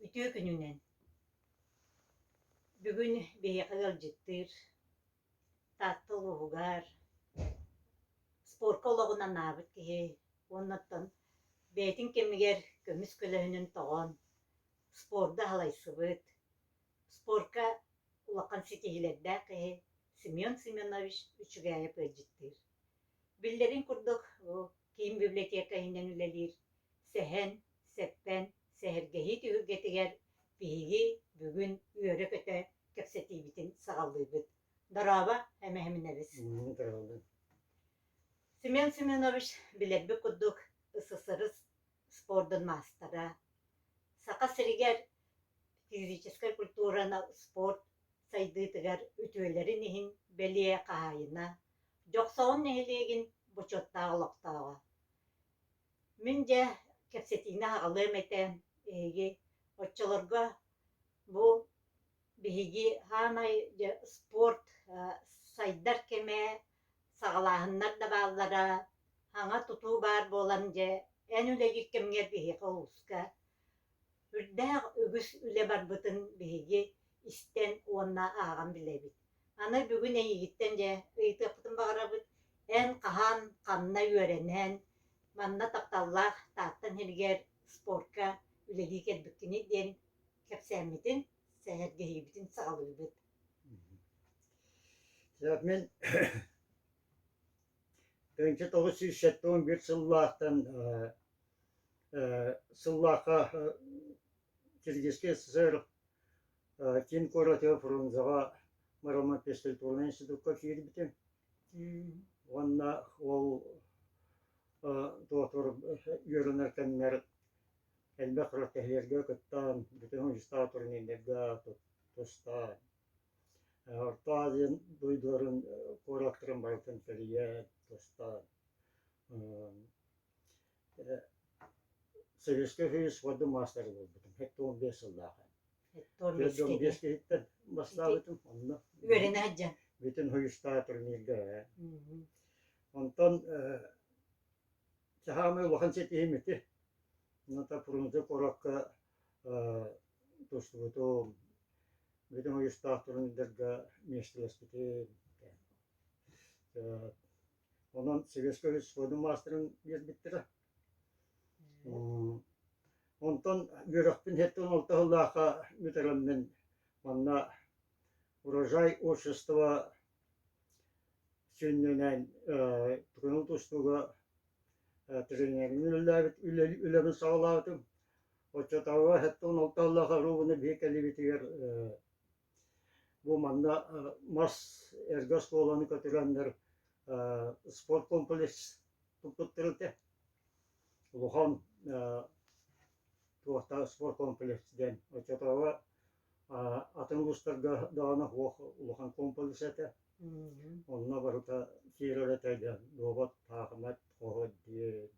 Үтүө күнүнэн! Бүгүн биһиэхэ ыалдьыттыыр Таатта улууһугар спорка олоҕун анаабыт киһи уонна оттон бэйэтин кэмигэр көмүс көлөһүнүн тоҕон спорду аһалайсыбыт, спорка улахан ситиһиилэрдээх киһи Семен Семенович Үчүгээйэп ыалдьыттыыр. Биллэрин курдук, бу киин библиотека иһинэн үлэлиир Сэһэн, Сэппэн сэһэргэһии түһүлгэтигэр биһиги бүгүн үөрэ-көтө кэпсэтиибитин саҕалыыбыт. Дорообо, эмэһиминэбис. Семен Семенович билэрбит курдук СССР спордун маастара, Саха сиригэр физическэй культураны спорт сайдыытыгар үтүөлэрин иһин бэлиэ хаһаайына, Дьохсоҕон нэһилиэгин бочуоттаах олохтооҕо. Мин дьэ кэпсэтиини аҕалыам этэ, эһиги оччолорго бу биһиги саамай дьэ спорт сайдар кэмэ, саҕалааһыннар да бааллара, саҥа тутуу баар буолан дьэ эн үлэлиир кэмҥэр биһиэхэ улууска үрдээх үгүс үлэ барбытын биһиги истэн уонна ааҕан билэбит. Аны бүгүн эйигиттэн дьэ ыйытыахпытын баҕарабыт, эн хаһан, ханна үөрэнэн, манна тапталлаах Таатта нэһилиэгэр спорка үлэлии кэлбиккиний диэн кэпсээммитин, сэһэргэһиибитин саҕалыыбыт. Мин 1971 сыллаахтан сыллаахха Киргизскэй ССР киин куоратыгар Фрунзеҕа Мырома физкультурнай институкка киирбитим. Уонна ол туохтуур үөрэнэр кэммэр элбэх күрэхтэһиилэргэ кыттан, бүтүн уйустаах турнирдарга тустан, Орто Азия дойдуларын куораттарын барытын кэрийэн тустан, Советскай Союз спордун маастара буолбутум. 75 сыллаах. 45 киһиттэн бастаабытым. Онно Үөрэнэ сылдьан. бүтүн Союзтаах турнирга. Онтон саамай улахан ситиһиим ити. Онтон Фрунзе куоракка тустубутум. Бүтүн Союзтаах турнирдарга миэстэлэспитим. Онон Советскай Союз спордун маастарын биэрбиттэрэ. Онтон үөрэхпин 76 сыллаахха бүтэрэммин манна Урожай общество сүнньүнэн көҥүл тустууга тренеринэн үлэлээбит үлэбин саҕалаабытым. Оччотооҕу 76 сыллаах оруобуна биһиги кэлиибитигэр Бу манна мас эргэ оскуоланы көтүрэннэр спорт комплекс туппуттар этэ. Улахан туохтаах спорт комплекс диэн оччотооҕу атын улуустарга даҕаны суох улахан комплекс этэ. Онно барыта киирэр этэ диэн дуобат, саахымат хоһо диэн,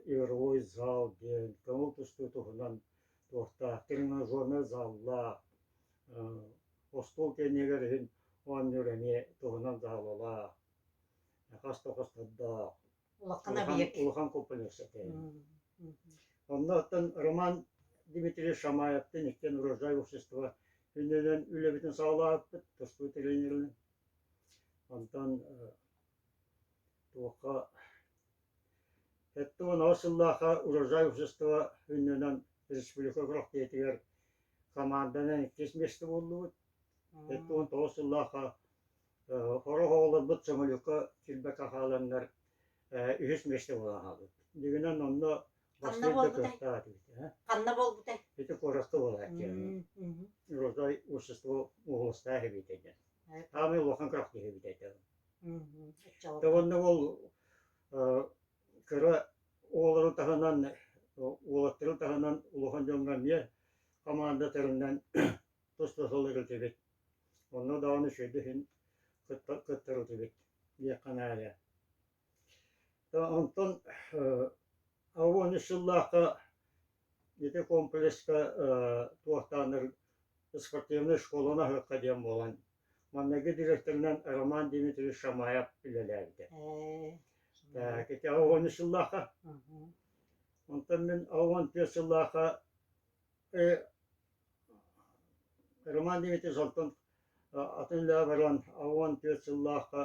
игровой зал диэн, көҥүл тустуу туһунан туохтаах тренажернай заллаах, остуол кэннигэр иһин оонньуур эмиэ туһунан дьаһалалаах, хас да хостордоох Улахан объект. Улахан комплекс этэ. Онно оттон Роман Дмитриевич Шамаевтын иккиэн Урожай общество күнүнэн үлэбитин саҕалаабыппыт, тустуу тренеринэн. Онтон туохха 78 сыллаахха Урожай общество үрдүнэн республика күрэхтэһиитигэр команданан иккис миэстэ буоллубут. 79 сыллаахха сорох оҕолорбут самолекка киирбэккэ хааланнар үһүс миэстэ буолан хаалбыт. Дьиҥинэн онно Ханна бастыыр да буолбутай? кыахтаах этибит. Ханна буолбутай? Ити куоракка буолааччы. Урожай общество уоластаах эбит этэ. Саамай улахан күрэхтэһии эбит этэ. Уонна ол кыра оҕолору таһынан, уолаттары таһынан улахан дьоҥҥо эмиэ хамаанда тэринэн туспа сыл этибит. Онно даҕаны үчүгэйдик иһин кыттар этибит диэххэ наада. Онтон 83 сыллаахха ити комплекска туохтааннар спортивнай школаны аһыахха диэн буолан Маҥнайгы директорынан Роман Дмитриевич Шамаев үлэлээбитэ. Так, ити 13 сыллаахха. Онтон мин 14 сыллаахха Роман Дмитриевич онтон атын үлэҕэ баран 14 сыллаахха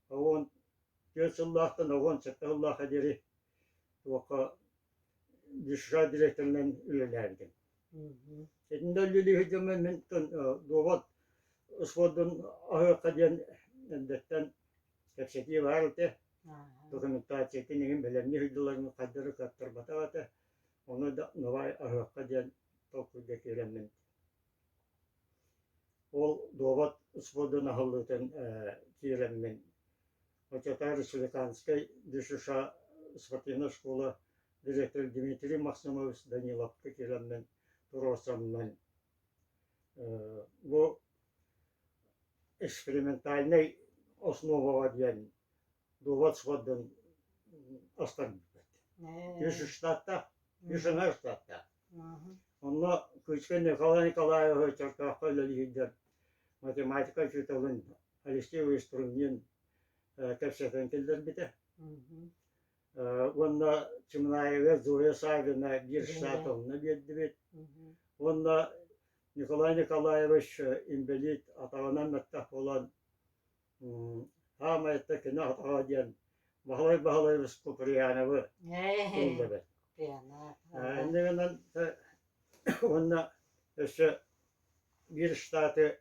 14 сыллаахтан 17 сыллаахха диэри туохха ДШ директорынан үлэлээбитим. Итиннэ үлэлии сылдьаммын мин дуобат спордун аһыахха диэн эрдэттэн кэпсэтии баар этэ. Документациятын иһин бэлэмнии сылдьалларын хайдары кыаттарбатах этэ. Ону да давай аһыахха диэн толкуйга киирэммин ол дуобат спордун аһыллыытын киирэммин Оччотугар Республиканскай ДШШ спортивнай школа директор Дмитрий Максимович Даниловка кэлэммин туруорсаммын бу экспериментальнай основаҕа диэн дуобат спордун астарбыппыт. Үс штаттаах, үс аҥаар штаттаах. Онно Кычкин Николай Николаевич Чөркөөххө үлэлиирдэр математика учууталын Алексей Веструннин кэпсэтэн киллэрбитэ. Уонна Чымнаева Зоя Саввина биир штатовна биэрдибит. Уонна Николай Николаевич инбэлиит атаҕынан мөттөх буолан хаамайта кини атаҕа диэн Баһылай Баһылаевич Куприяновы ыллыбыт. Инньэ гынан уонна өссө биир штаты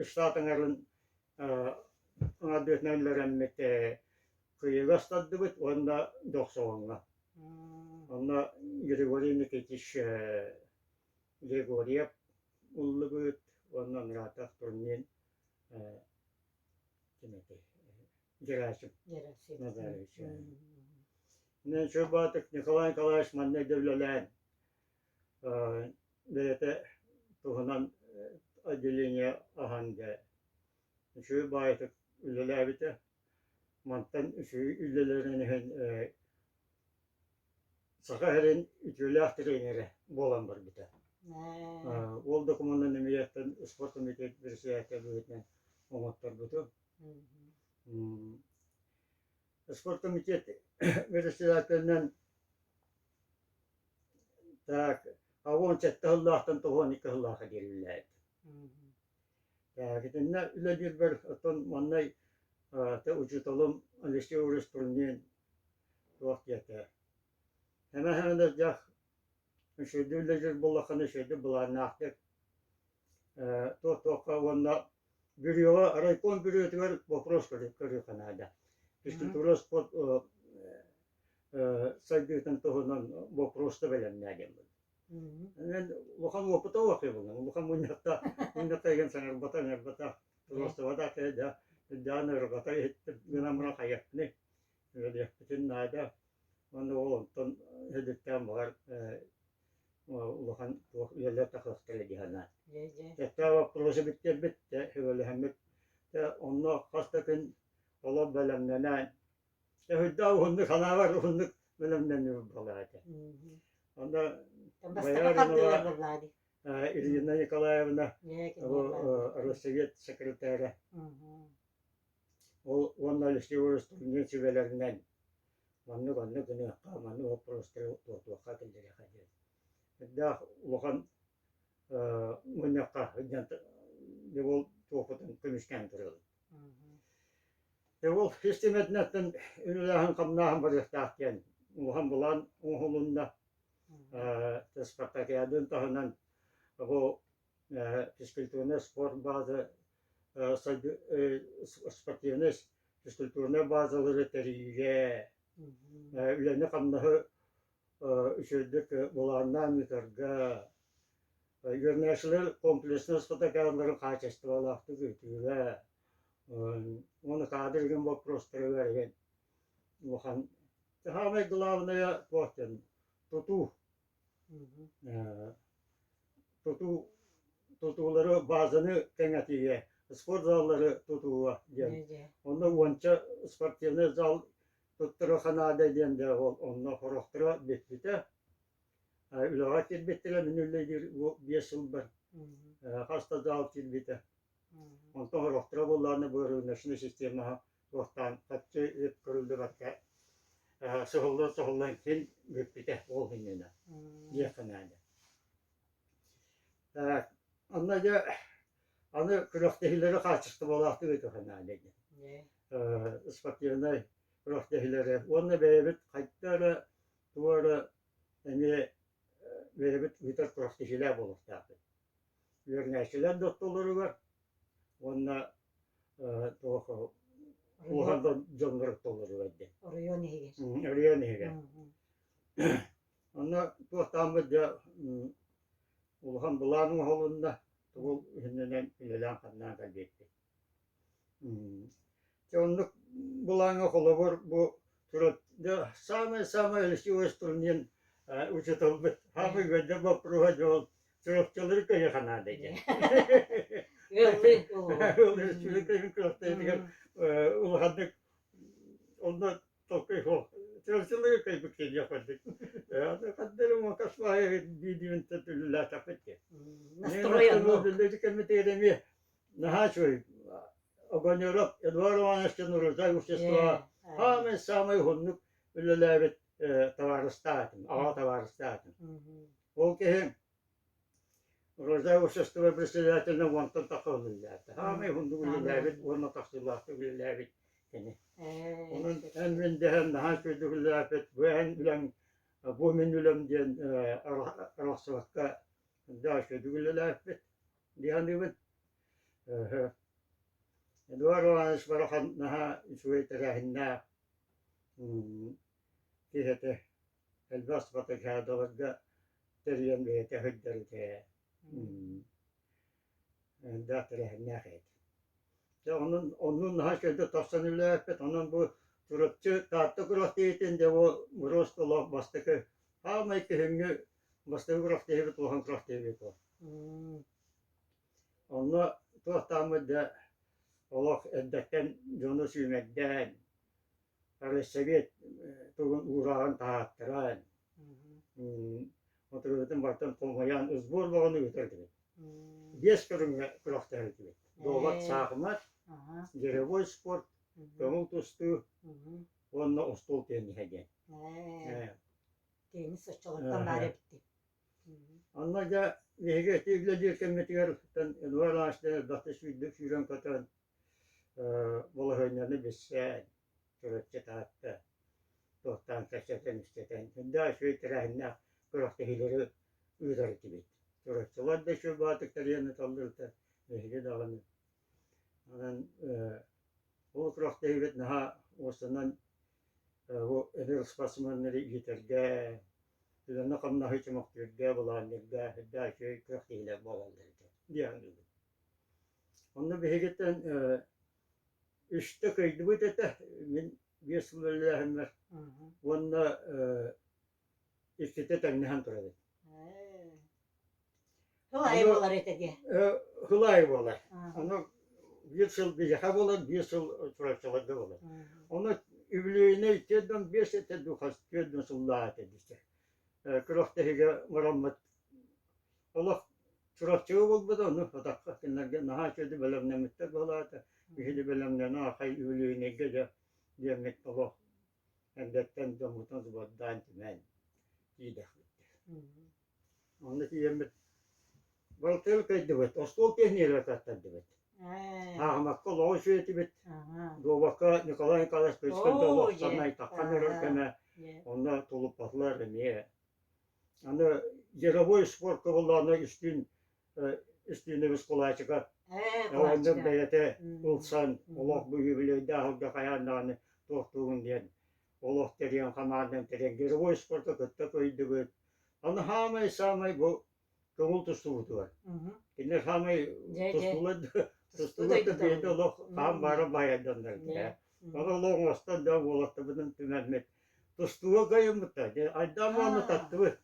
штат аҥарын аҥардыытынан үллэрэммит Кыйыга астардыбыт уонна Дохсоҕоҥҥо. Онно Григорий Никитич Григорьев ыллыбыт уонна Нратов Турнин ким этэй Герасим Назарович. Чурбаатык Николай Николаевич манна үлэлээн бэйэтэ туһунан отделение аһан дьэ үчүгэй баайытык үлэлээбитэ. Мантан үчүгэй үлэлэрин иһин Саха сирин үтүөлээх тренерэ буолан барбыта. Ол докумуонун эмиэттэн спорт комитет председателэ быһыытынан оҥотторбутум. Спорт комитет председателинэн Так, 17 сыллаахтан 92 сыллаахха диэри үлэлээбитим. Так, итиннэ үлэлиирбэр оттон маннай учууталым Алексей Егорович Турнин туох диэтэ, эмэ-эмэ үчүгэйдик үлэлиир буоллаххына үчүгэйдик былааннаахтык туох-туохха уонна бюроҕа райком бюротугар вопрос көрүөххэ наада. Физкультура спорт сайдыытын туһунан боппуруоста бэлэмнээ диэн Мен улахан уопута суох буолла. Улахан мунньахта мунньахта игин саҥарбата ыҥырбата туруорсубата да даан ырҕата иһиттим гынан баран хайыахпыный үлэлиэхпитин наада уонна ол онтон һөдүттээн баҕар улахан туох үлэлэр тахсыахтара дии санаан. Сэттэ боппуруоса бүттэрбит, сүбэлэһэммит онно хас да күн олох бэлэмнэнэн Өһүрдээх уһуннук санаабар уһуннук бэлэмнэнии буолар этэ. Онно Бояринова Ирина Николаевна бу Россовет секретаря ол уонна Алексей Егорович Турнин сүбэлэринэн маннык оннук гыныахха, маннык боппуруостары туотуохха киллэриэххэ диэн. Үрдээх улахан мунньахха ол туохпутун көмүскээн турабыт. Ол систиэмэтинэн үлэлээһин-хамнааһын барыахтаах диэн улахан былаан оҥоһулунна. Спартакиадын таһынан бу физкультурнай спорт база спортивнай физкультурнай базалары тэрийиигэ үлэни-хамнаһы үчүгэйдик былааннаан ыытарга Үөрэнээччилэр комплекснай спартакиадаларын хаачыстыбалаахтык ыытыыга уонна каадыр игин боппуруостарыгар игин улахан саамай главное туох диэн тутуу тутуу тутуулары базаны кэҥэтиигэ спорт заллары тутууга диэн онно уонча спортивный зал туттарыахха наада диэн дьэ ол онно сорохторо бүппүтэ Үлэҕэ киирбиттэрэ, мин үлэлиир 5 сылбар хас да зал киирбитэ. Онтон сорохторо буоллаҕына бу рыночнай системаҕа туохтаан харчы үп көрүллүбэккэ сыһыллан-соһуллан син бүппүтэ ол иннинэ диэххэ наада. Онно дьэ аны күрэхтэһиилэри хаачыстыбалаахтык ыытыха наада диэн. Спортивнай күрэхтэһиилэри уонна бэйэбит хайда эрэ тугу эрэ эмиэ бэйэбит ыытар күрэхтэһиилээх буолуохтаахпыт. Үөрэнээччилэр да ортолоругар уонна туох улахан дьоннор ортолоругар диэн. Оройуон иһигэр. Оройуон иһигэр. Онно туохтааммыт дьэ улахан былаан оҥоһулунна, тугу иһиннэнэн үлэлээн-хамнаан кэлбиппит. Дьэ оннук былааҥҥа холобур бу дьэ самый-самый Алексей Острунин учууталбыт самый үөрдэр боппуруоһа дьэ ол Чурапчылары кыайыаха наада диэн. Ыаллыы Ыаллыы күрэхтэһиитигэр улаханнык онно Толкуй суох. Чурапчылыы кыайбыт киһиэх курдук. Хаддары мокаслаһы биидиин төлүлээтэхпит диэн. Настрой оннук. Кэммитигэр эмиэ наһаа үчүгэй. Огонеров Эдуард Иванович Нурузай общество самый-самый уһуннук үлэлээбит табаарыстаах этим, аҕа табаарыстаах этим. Ол киһи Урожай общество председателинэ уонтан тахса үлэлээбит. Саамай уһуннук үлэлээбит уонна тахсыылаахтык үлэлээбит кини. Онон эн мин дэһэн наһаа үчүгэйдик үлэлээбит. Бу эн үлэҥ, бу мин үлэм диэн арахсыбакка да үчүгэйдик үлэлээбиппит дии саныыбын. Эдуард Иванович барахан наһаа үчүгэй тэрээһиннээх киһи этэ. Элбэх спартакиадаларга тэрийэн бэйэтэ сылдьар этэ. Элбэх тэрээһиннээх этэ. Дьэ онон оннун наһаа үчүгэйдик тахсан үлэлээппит. Онон бу Чурапчы Таатта күрэхтэһиитин дьэ бу Мороз олох бастакы саамай күһүҥҥү бастакы күрэхтэһиибит улахан күрэхтэһиибит буолар. Онно туохтааммыт дьэ олох эрдэттэн дьону сүүмэрдээн Райсовет тугун уурааҕын таһааттаран, отыруутун бартан хомуйан сбор бөҕөнү ыытар этибит. Биэс көрүҥҥэ күрэхтэһэр этибит. Дуобат, саахымат, гиревой спорт, көҥүл тустуу уонна остуол тенниһэ диэн. Теннис оччолортон баар эбит. Онно дьэ биһиги ити үлэлиир кэммитигэр Эдуард Иванович элбэхтик сүүрдүк сүүрэн-көтөн Балаһыанньаны билсэн, Чурапчы Таатта туохтаан кэпсэтэн-ипсэтэн, сүрдээх үчүгэй тэрээһиннээх күрэхтэһиилэри ыытар этибит. Чурапчылар да үчүгэй баҕатык тэрийэн ыыталлар биһиги даҕаны. Онон ол күрэхтэһиибит наһаа уостанан бу эдэр спортсменнары иитэргэ, үлэни-хамнаһы чөмөхтүүргэ, былаанныырга сүрдээх үчүгэй күрэхтэһиилэр буолаллар этэ дии саныыбын. Онно биһигиттэн үстэ кыайдыбыт этэ, мин 5 сыл үлэлээһиммэр уонна иккитэ тэҥнэһэн турабыт. Хылаайы буолар этэ дии. Хылаайы буолар. Ону биир сыл биһиэхэ буолар, биир сыл Чурапчыларга буолар. Ону үбүлүөйүнэй 45 этэ дуу, хас 40 сыллаах этэ дии. Күрэхтэһиигэ бараммыт олох Чурапчыга буолбута, ону атахха кинилэргэ наһаа үчүгэйдик бэлэмнэммиттэр буолаата. Биһиги бэлэмнэнэ аахай үбүлүөйүнэйгэ дьэ диэммит олох эрдэттэн дьоммутун субардаан түмэн тиийдэхпит. Онно тиийэммит балтыгы кыайдыбыт, остуол тиэхиньикэлэр каттардыбыт. Ааһымакка олоҕу үчүгэтибит. Дуобакка Николай Николаевич Пыскын олох самай таххан эрэр кэмэ онно тулуппатылар эмиэ. Аны яровой спортка буоллаҕына үстүүн үстүүнүбүс кулаачыка оҕонньор бэйэтэ ылсан олох бу юбилейдаах сылга хайаан даҕаны туохтуугун диэн олох тэрийэн хамаандан тэрийэн геровой спорка кытта кыайдыбыт. Аны саамай-саамай бу көҥүл тустуубутугар. Кинилэр саамай тустуулар тустуулар да бэйэтэ олох хаан баара баайарданнар этэ. Ону олох оҥостон да уолаттарбытын түмэммит тустууга кыайыммыттар. Айдаан уонна таттыбыт.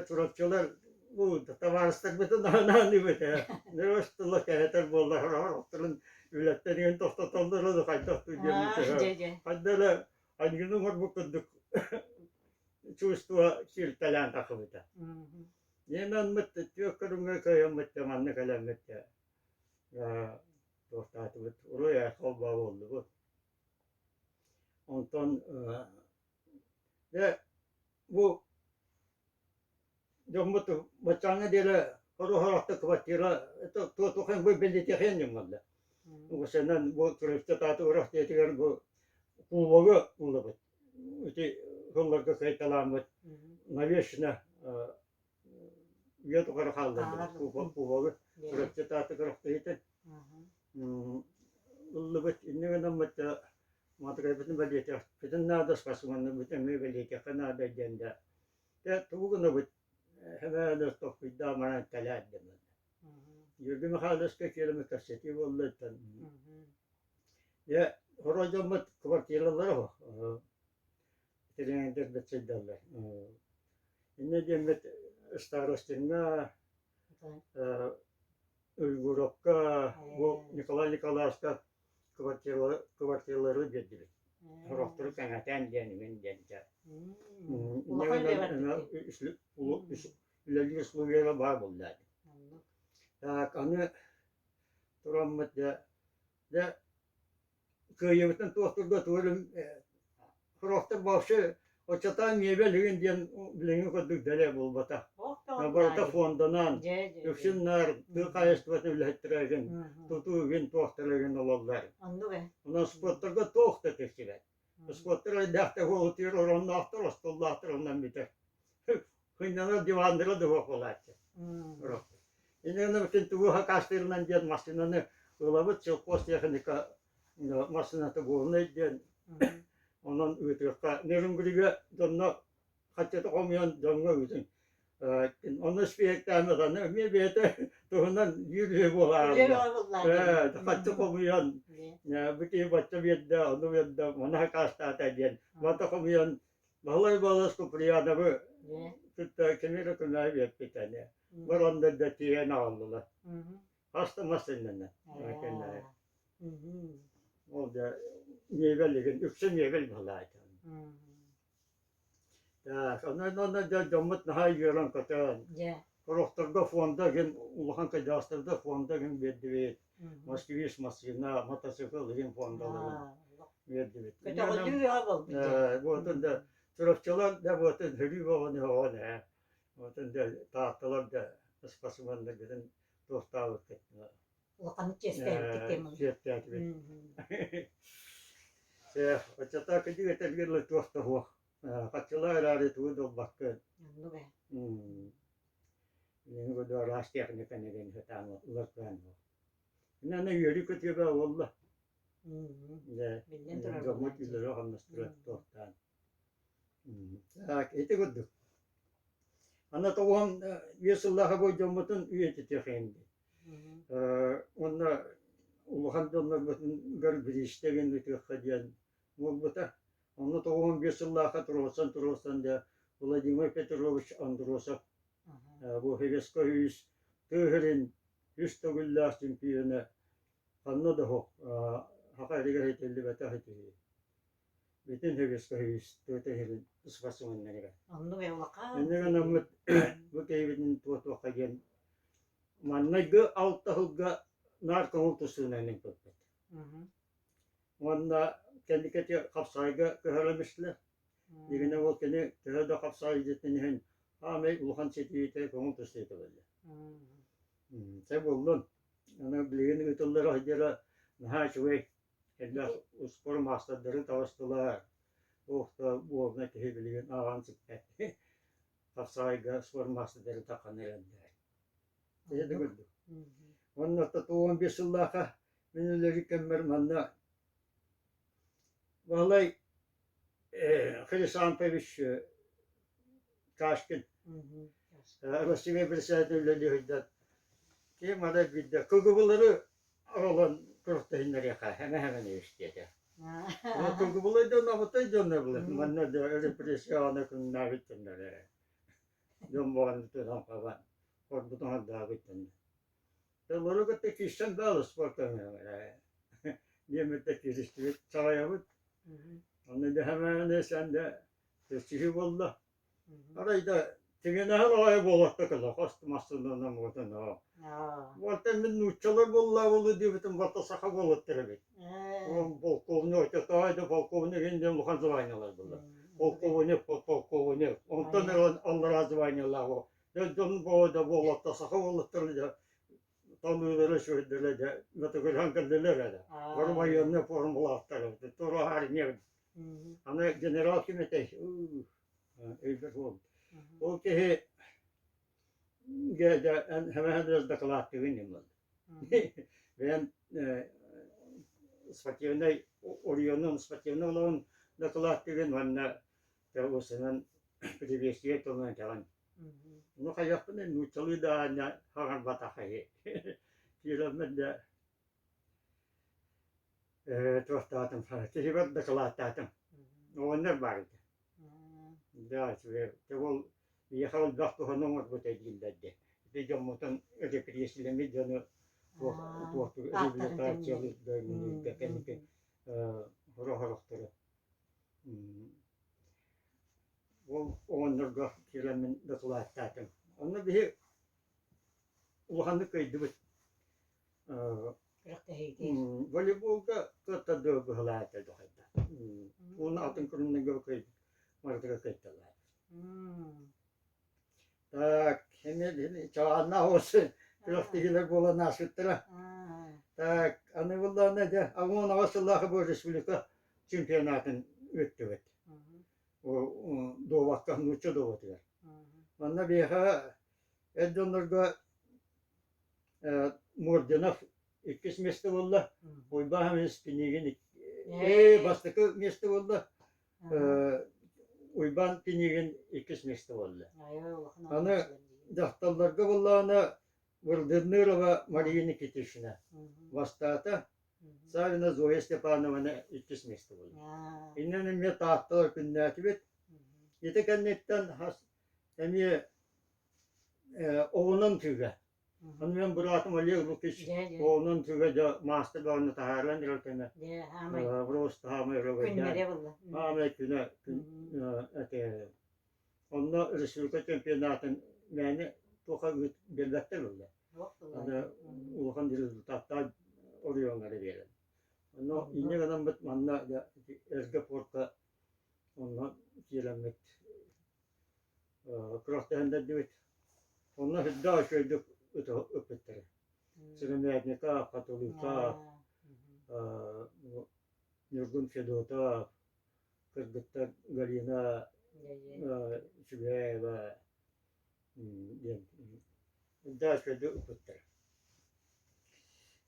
Чурапчылар бу табаарыстарбытын анаан ээ. Нөрөс тыла кэһэтэр буоллар орохторун үлэттэн иһин тохтотоллор да хайдах диэн хайда эрэ аньыыны оҥорбут курдук чувство кииртэлээн тахсыбыта. Ньиэмэммит түөрт көрүҥҥэ кыайаммыт да манна кэлэммит да туохтаатыбыт уруй айхал буоллубут. Онтон дьэ бу Дьоммут баччааҥҥа диэри хоруһорохто квартира туохын бу бэлиэтиэхин дьоммалла. Угасынан бу Крымска Татыгыров дьиэтигэр бу кубогы ыллыбыт. Ити сылларга кыайталааммыт навечно үйэ тухары хааллардыбыт кубогы Крымска Татыгыров дьиэтин ыллыбыт. Инньэ гынаммыт матырайбытын бэлиэтиэхпитин наада, спортсменнарбытын эмиэ бэлиэтиэххэ наада диэн да Дьэ, тугу гынабыт, эһэмээн толкуйдаан баран кэлээр дэммит. Георгий Михайловичка киирэммит кэпсэтии буолла ыттан. Дьэ, хоро дьоммут квартиралара оһох. Тренердэр бэт сылдьаллар. Инньэ диэммит Старостиҥҥа, Уйгуровка, бу Николай Николаевичка квартиралары биэрдибит. Сорохтору кэҥэтэн диэн үһүн диэн дьэ. Үлэлиир условиялара баар буолла. Так, аны тураммыт дьэ, дьэ кыайыыбытын туохтурга туорум сорохтор вообще оччотоон мебель үгүн диэн билиҥҥи курдук дэлэ буолбатах. Барыта фонданан, үксүн наар тыа хаһаайыстыбатын үлэһиттэрэ игин, тутуу игин туохтара игин ололлар. Онон спорттарга туох да тиксибэт. Спорттар элбэхтэ уолутуйар оронноохтор, остуоллаахтар онон бүтэр. Хынньанар диваннара да суох буолааччы. Иннинэ бүтүн тугу хакастыырынан диэн массыынаны ылабыт, сельхозтехника массыыната буолунай диэн онон ыытыахха. Нерюнгригэ дьонно хаччата хомуйан дьоҥҥо ыытыҥ. Онно испииһэктээммит аны эмиэ бэйэтэ туһунан биир үһү буолаарылла. Хаччы хомуйан бу киһи бачча биэрдэ, ону биэрдэ, маны хакаастаата диэн мата хомуйан Баһылай Балас Куприяновы кытта кими эрэ көмөҕө биэрбит ини. Баран да тиийэн аҕаллылар. Хас да массыынанан. Ол да мебель игин, үксэ мебель баһылаата. Так, онон онно дьоммут наһаа үөрэн-көтөн, сорохторго фонда игин, улахан кырдьаҕастарга фонда игин биэрдибит. Москвич массыына, мотоцикл игин фондаларын биэрдибит. Көтөҕүллүү үөҕэ буолбут дьэ. Буотун да Чурапчылар да буотун һөрүү бөҕөнү оҕон ээ. Буотун да Таатталар да спортсменнаргытын туохтаабыккыт. Улаханнык чиэстээбиттик диэн Чиэстээтибит. Чэ, оччотоо кыдьык этэргэр ыла туох да суох. Хаччылаа эрээри тугу да ылбаккын. Оннук ээ. Билиҥҥи курдук араас техниканы диэн сатаан ылар кыаҕым суох. Инньэ үөрүү көтүөбэ буолла. Дьэ, Биллэн турар дьоммут буолааччы. үлэлэрэ-хамнастара туохтаан. Так, ити курдук. Аны 95 сыллааҕы бу дьоммутун үйэтитиэхин дии. Уонна улахан дьоннорбутугар бириистэ гын ыытыахха диэн буолбута. Онно 95 сыллаахха туруорсан-туруорсан дьэ Владимир Петрович Андросов бу Хевеско үс тыа сирин үс төгүллээх чемпиона ханна да суох саха сиригэр этиллибэтэх ити. Бүтүн Хевеско үс тыа сирин спортсменнарыгар. Оннук ээ улахан. Инньэ гынаммыт бу киһибитин туотуохха диэн Маннайгы алта сылга наар көҥүл тустуунан ыыппыппыт. Уонна кэнники ити хапсаҕайга көһөрөн истилэр. Дьиҥинэ ол кини төһө да хапсаҕай идэтин иһин аамай улахан ситиһиитэ көҥүл тустуута буолла. Чэ буоллун. Аны билигин ыытыллар сылдьара наһаа үчүгэй. Элбэх успуор маастардарын таҕыстылар. Туох да буолна киһи билигин ааҕан сиппэт. Хапсаҕайга спорт маастардарын таххан эрэллэр. Ити да курдук. Уонна 95 сыллаахха мин үлэлиир кэммэр манна Баһылай Хрисанфович Кашкин Россия председатель үлэлии сылдьан ким арай биирдэ КГБ-лары аҕалан күрэхтэһиннэриэххэ эмэ-эмэни диэтэ. КГБ-лар дьон абытай дьонно булар. Манна репрессияны күннээбит дьоннор ээ. Дьон буолан тутан хабан хорбутун хардаабыт дьоннор. Олору кытта киирсэн баал спорт ээ. Диэммит да кииристибит, чаҕыйабыт. Онно дэһэмээни сэн да көрсүһүү буолла. Арай да тигинэһэн аҕай буолатта кэлэ хос массыынанан уотан аа. Уонтан мин нууччалар буоллаа буолуо диэбитим барыта саха буолаттар эбит. Полковник оччотооҕу да полковник иһин диэн улахан званиелар буолла. Полковник, подполковник. Онтон аллараа званиелаах. боо да буоллахта саха уолаттара дьэ талыылара үчүгэйдэрэ дьэ мөтөгүрүһэн кэллилэр эрэ. Бары байыаннай формалаахтар эбит. Туруһаар ньиэбит. Аны генерал ким этэй? Өйбөр буолбут. Ол киһи дьэ дьэ эн дакылааттыгын диэн буолла. Бэйэм спортивнай оройуонун спортивнай олоҕун дакылааттыгын уонна уопсайынан приветствие тылынан этэҕин. Ну хайыахпыный нууччалыы да аанньа хаҥарбатах киһи. Киирэммин да туохтаатым, киһибэр дакылааттаатым. Оҕонньор баар этэ. Да, үчүгэй. Дьэ ол биһиэхэ элбэх туһаны оҥорбута дииллэр дии. Ити дьоммутун репрессиялэммит дьону туох туохтуур реабилитациялыыр кэнники сорох-сорохтору Ол оҕонньорго киирэммин дакылааттаатым. Онно биһи улаханнык кыайдыбыт. Волейболга кыаттардыбыт быһылаата дохайда. Уонна атын көрүҥнэргэ кыайбыт. Барытыгар кыайталлар. Так, эмиэ чаҕааннаах осы күрэхтэһиилэр буолан ааспыттара. Так, аны буллаҕына дьэ, 18 сыллаах бу республика чемпионатын ыыттыбыт. Дуобакка, нуучча дуобатыгар. Манна биһиэхэ эр дьоннорго Мординов иккис миэстэ буолла, Уйбаан Пинигин бастакы миэстэ буолла, Уйбаан Пинигин иккис миэстэ буолла. Аны дьахталларга буоллаҕына Вырдынырова Мария Никитична бастаата, Савина Зоя Степановна иккис миэстэ буолла. Иннин эмиэ Таатталар күннээтибит. Ити кэнниттэн эмиэ оҕунан тыга. Ону мен быраатым Олег Лукич оҕунан тыга дьэ маастар баҕаны таһааран эрэр кэмэ. Просто хаамай өрөгөйдөөн. Хаамай күнэ күн этэ. Онно республика чемпионатын мээнэ туоха биэрбэттэр буолла. Аны улахан результаттаах оройуоннары биэрэн. Онно инньэ гынан манна эргэ порка онно киирэммит күрэхтэһиннэрдибит. Онно сүрдээх үчүгэйдик ыппыттара. Сыромятников, Хатылыков, Ньургун Федотов, кыргыттар Галина Чугаева диэн үрдээх үчүгэйдик ыппыттара.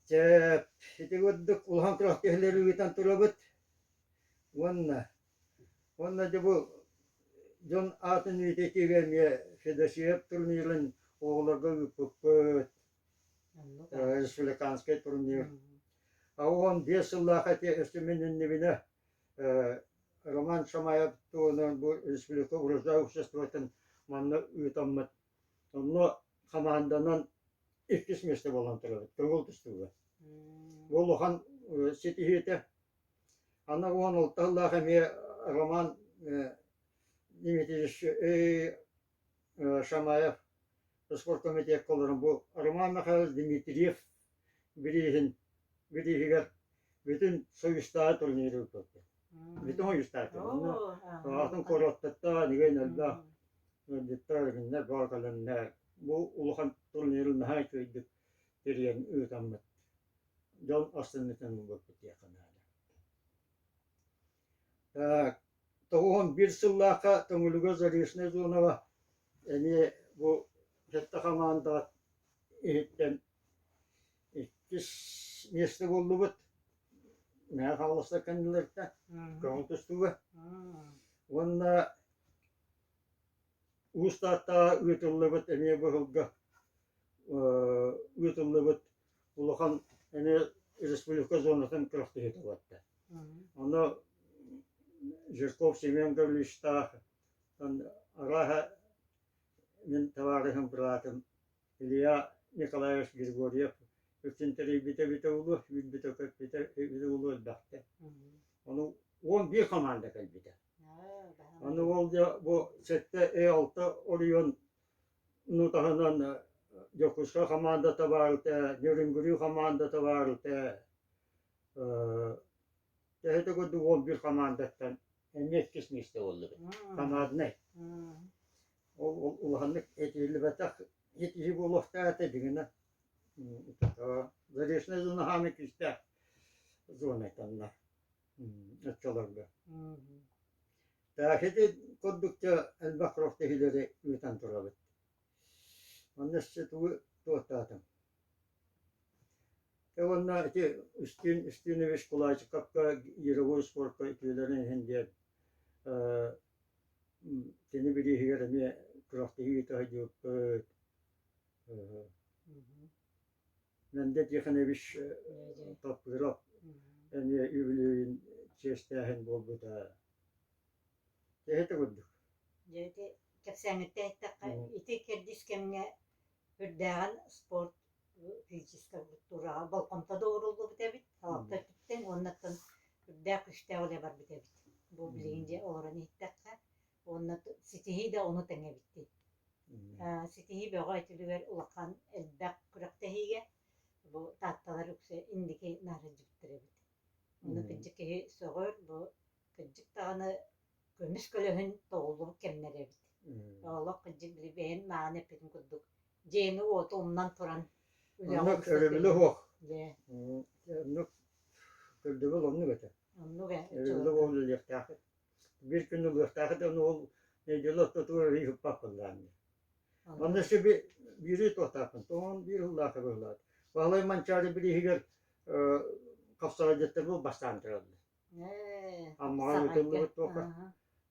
Чэ, ити курдук улахан күрэхтэһиилэри ыытан турабыт. Уонна Уонна дьэ бу дьон аатын үйэтитиигэ эмиэ Федосеев турнирын оҕолорго ыыппыппыт. Республиканскай турнир. 15 сыллаах эти өссө мин иннибинэ Роман Шамаев туһунан бу республика урожай обществотын манна ыытаммыт. Онно хамаанданан иккис миэстэ буолан турабыт, көҥүл тустууга. Бу улахан ситиһиитэ. Аны 16 сыллаах эмиэ Роман Дмитриевич Шамаев спорткомитекка олорон бу Роман Михайлович Дмитриев бирииһин бирииһигэр бүтүн Союзтааҕы турниры ыыппыппыт. Бүтүн Союзтааҕы турнир. Атын куораттартан игин элбэх ыалдьыттар игиннэр баар кэлэннэр бу улахан турниры наһаа үчүгэйдик тэрийэн ыытаммыт дьон астыннытын ылбыппыт диэххэ наада. Так, 91 сыллаахха Төҥүлүгэ Заречная зонаҕа эмиэ бу сэттэ хамаандаҕа иһиттэн иккис миэстэ буоллубут. Мэҥэ Хаҥаластар кэннилэриттэн көҥүл тустууга. Уонна Уус Тааттаҕа ыытыллыбыт эмиэ быһылга ыытыллыбыт улахан эмиэ республика зонатын күрэхтэһиитэ буолла. Ону Жирков Семен Гаврильевичтаах арааһа мин табаарыһым быраатым Илья Николаевич Григорьев үксүн тэрийбитэ эбитэ буолуо, үүрбүтэ-көппүтэ эбитэ буолуо элбэхтэ. Ону 11 хамаанда кэлбитэ. Аны ол дьэ бу сэттэ алта оройуон ну таһынан Дьокуускай хамаандата баар этэ, Нерюнгри хамаандата баар этэ. Төһөтө курдук 11 хамаандаттан эмиэ иккис миэстэ буоллубут. Команднай. Ол улаханнык этиллибэтэх Ити буолуохтаах этэ дьиҥинэ. Заречная зона хаамыы күүстээх зона этэ оччолорго. Так ити курдук дьэ элбэх күрэхтэһиилэри ыытан турабыт. Онно өссө тугу туохтаатым? Дьэ уонна ити Устин Устинович Кулачиковка яровой спорка үтүөлэрин иһин диэн кини бирииһигэр эмиэ күрэхтэһии ыыта сылдьыбыппыт. Мэндэ Тихонович Таппыров эмиэ үбүлүөйүн чиэстээһин буолбута. Эһэтэ курдук. Дьэ ити кэпсээҥҥиттэн эттэххэ, ити кэрдиис кэмҥэ үрдээҕин спорт физическэй культураҕа болҕомто да ууруллубут эбит, салалта өттүттэн уоннаттан үрдээх күүстээх үлэ барбыт эбит. Бу билигин дьэ олорон иһиттэххэ, уонна ситиһии да ону тэҥэ эбит дии. Ситиһии бөҕө өттүгэр улахан элбэх күрэхтэһиигэ бу Таатталар үксэ инники наарыйдьыбыттар эбит. Ону кырдьык киһи сөҕөр, бу кырдьык даҕаны көмүс көлөһүн тоҕуллубут кэмнэрэ эбит. Олох кырдьык били бэйэм мааҕын эппитим курдук дьиэни-уоту умнан туран үлэҕэ Оннук умса өрөбүлэ түһэн. суох. Дьэ. Оннук көрдөбүл оннук этэ. Оннук ээ, Өрөбүлэ оччолорго. буолан үлэлиэхтээх. Биир күн ылыахтаах этэ, ону ол нэдиэлэ ортотугар өрүү ыппаппын даҕаны. Онно өссө биири туохтаахпын, тоҕон биир сыллаахха быһылаат. Баһылай Манчаары бирииһигэр хапсаҕайдьыттар бу бастаан тураллар. Аммаҕа ыытыллыбыт туохха.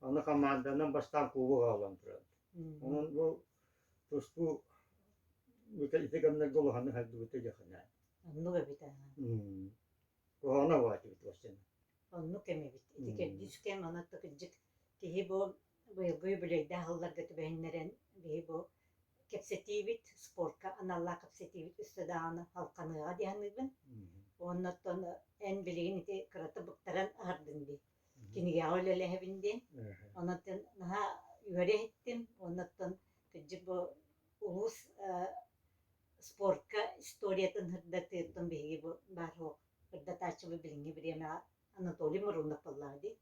Аны хамаанданан бастаан кубок аҕалан тураллар. Онон бу тустуу ити кэмнэргэ улаханнык хайдыбыта диэххэ Оннук эбит аа. Куһаҕана баҕайы этибит Оннук кэм эбит. Ити кэрдиис кэм, онон кырдьык киһи бу быйылгы үбүлүөйдээх сылларга түбэһиннэрэн биһи бу кэпсэтиибит, спортка аналлаах кэпсэтиибит өссө даҕаны халханыаҕа дии саныыбын. Уонна оттон эн билигин ити кырата быктаран аһардыҥ дии. Кинигэҕэ үлэлэһэбин диэн. Онон наһаа үөрэ иһиттим. Уонна оттон кырдьык бу улуус спортка историятын сырдатыыттан биһиги бу баар суох сырдатааччыбыт билиҥҥи бириэмэҕэ Анатолий Мурунов буоллаҕа дии.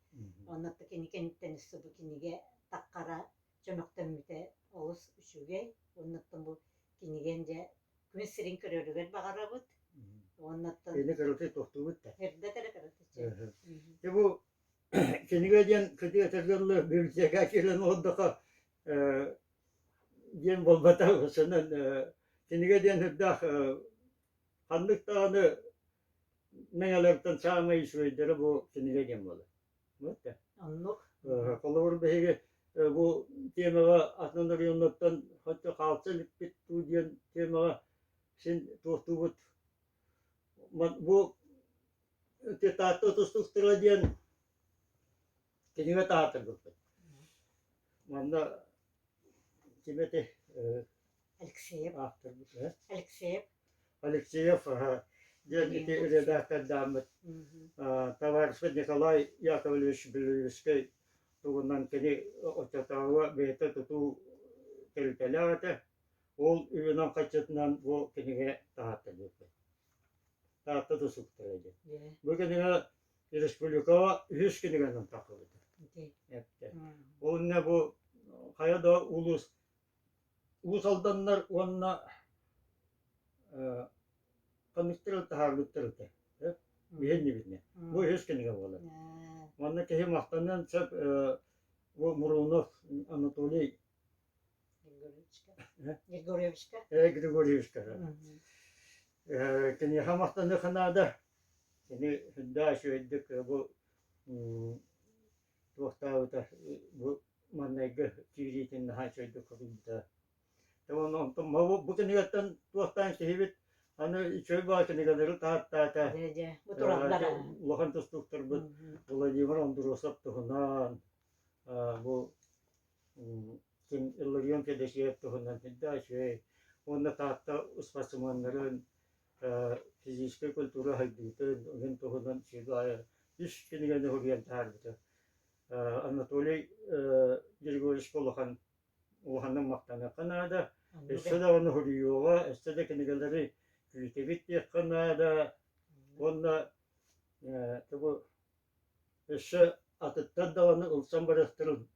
Онно кини кэнниттэн өссө бу кинигэ таххара чөмөхтөммүтэ олус үчүгэй. Оннуттан бу кинигэн дьэ күн сирин көрөрүгэр баҕарабыт. Уоннаттан Кини кыралыы тохтуубут да. Эрдэ эрэ кыралыы. Дьэ бу кинигэ диэн кытыы этэргэ дылы библиотека киирэн олордохо диэн буолбатах сынан кинигэ диэн үрдээх ханнык даҕаны мэҥэлэртэн саамай үчүгэйдэрэ бу кинигэ диэн буолар. Оннук. Холобур биһиги бу темаҕа атын оройуоннартан хотя хаалса иликпит дуу диэн темаҕа син туохтуубут. Бу Таатта тустуктара диэн кинигэ таһааттарбыппыт. Манна ким этэй Алексеев. Авторбыт Алексеев. Алексеев диэн ити редактордааммыт товарищпыт Николай Яковлевич Белевскэй тугунан кини оччотооҕуга бэйэтэ тутуу тэрилтэлээх этэ. Ол үбүнэн хаччытынан бу кинигэ таһааттарбыппыт. Таатта тусуктара диэн. Бу кинигэ республикаҕа үһүс кинигэнэн тахсыбыта. Эптэ. Ол иннинэ бу хайа да улуус Уус Алданнар уонна ханныктары таһаарбыттар этэ. Биһиннибитинэ. Бу үһүс кинигэ буолар. Манна киһи махтаныан сөп бу Мурунов Анатолий Григорьевичка. Григорьевичка. Григорьевичка. Киниэхэ махтаныахха наада. Кини сүрдээх үчүгэйдик бу туохтаабыта бу маннайгы киириитин наһаа үчүгэйдик хоруйбута. Онтон бу кинигэттэн туохтаан киһибит аны үчүгэй баҕа кинигэлэри таһааттаата. Улахан тустууктарбыт Владимир Андросов туһунан бу ким Илларион Федосеев туһунан сүрдээх үчүгэй уонна Таатта ыспарсымыаннарын физическэй культура сайдыытын уһун туһунан үчүгэй үс кинигэни суруйан таһаарбыта. Анатолий Григорьевичка улахан улаханнык махтаныахха наада. Өссө даҕаны суруйуоҕа, өссө да кинигэлэри күүтэбит диэххэ наада. Уонна тугу Өссө атыттар даҕаны ылсан барыахтарын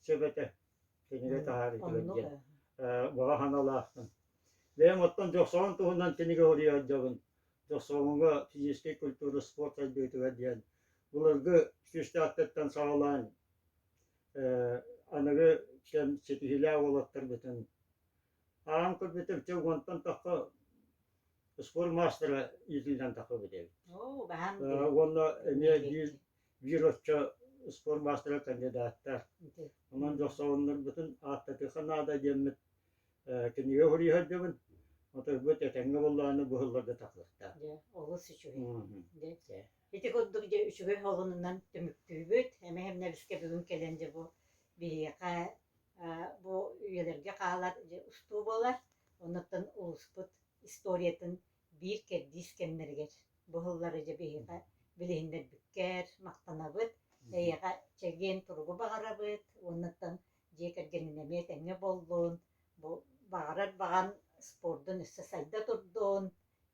сөп этэ, кинигэ таһаарыытыгар диэн баҕа санаалаахпын. Бэйэм оттон Дьохсоҕон туһунан кинигэ суруйа сылдьабын. Дьохсоҕоҥҥо физическэй культура спорт сайдыытыгар диэн былыргы сүүстээхтэртэн саҕалаан аныгы кэм ситиһиилээх уолаттарбытын аан көрбүтүм чэ уонтан тахха спорт маастара иитиллэн таххыбыт эбит. Оо, баһаам дии. Уонна эмиэ биир биир оччо спорт маастара кандидаттар. Онон дьохсоҕоннорбутун ааттатыахха наада диэммит кинигэ суруйа сылдьабын. Отойбут этэҥҥэ буоллаҕына быһылларга тахсыахтаах. Дьэ, олус үчүгэй. Дьэ. Ити курдук дьэ үчүгэй холунунан түмүктүүбүт. Эмэһэмнэбискэ бүгүн кэлэн дьэ бу биһиэхэ бу үйэлэргэ хаалар дьэ устуу буолар. Оннуттан улууспут историятын биир кэрдиис кэмнэригэр бу сыллары дьэ биһиэхэ билиһиннэрбиккэр махтанабыт. Эйиэхэ чэгиэн туругу баҕарабыт. Уоннаттан дьиэ кэргэнин эмиэ тэҥҥэ буоллун. Бу баҕарар баҕан спордун өссө сайда турдун.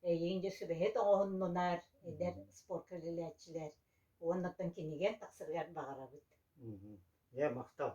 Эйигин дьэ сүбэһит оҥоһуннунар эдэр спорка үлэлээччилэр. Уоннаттан кинигэн тахсарыгар баҕарабыт. Дьэ, махтал.